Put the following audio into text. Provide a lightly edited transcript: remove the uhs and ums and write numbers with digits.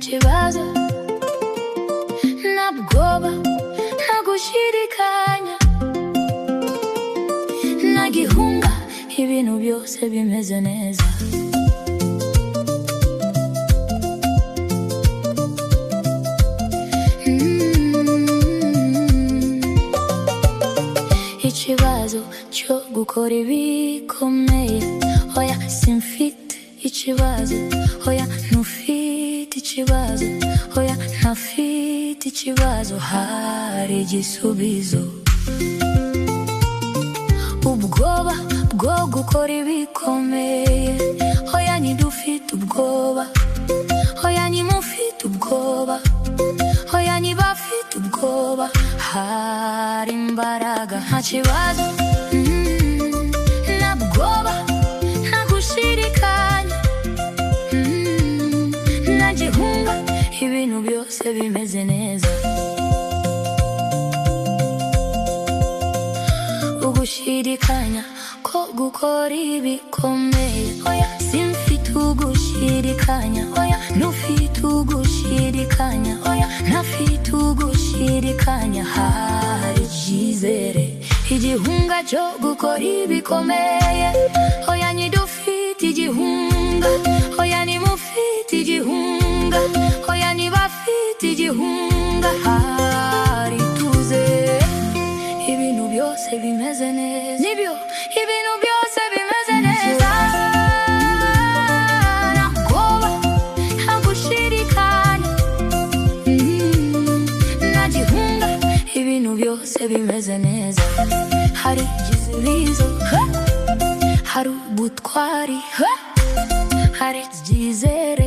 Nta kibazo, nta bwoba, nta gushidikanya, nta gihunga, ibintu byose bimeze neza. Ikibazo cyo gukora ibikomeye, oya, simfite ikibazo, oya, ntufite ikibazo, oya, ntafite ikibazo, hari igisubizo. Ubwoba bwo gukora ibikomeye, oya, ntidufite ubwoba, oya, ntimufite ubwoba, oya, ntibafite ubwoba, hari imbaraga. Nta kibazo, nta bwoba, nta gushidikanya, nta gihunga, ibintu byose bimeze neza. Ugushidikanya ko gukora ibikomeye, oya, simfite ugushidikanya, oya, ntufite ugushidikanya, oya, ntafite ugushidikanya, hari icyizere. Igihunga cyo gukora ibikomeye, oya, ntidufite igihunga, oya, ntimufite igihunga, oya, ntibafite igihunga, hari ituze, ibintu byose bimeze neza. Nibyo, ibintu byose bimeze neza. Nta bwoba, nta gushidikanya, nta gihunga, ibintu byose bimeze neza. Hari igisubizo, ha! Hari ubutwari, ha! Hari icyizere.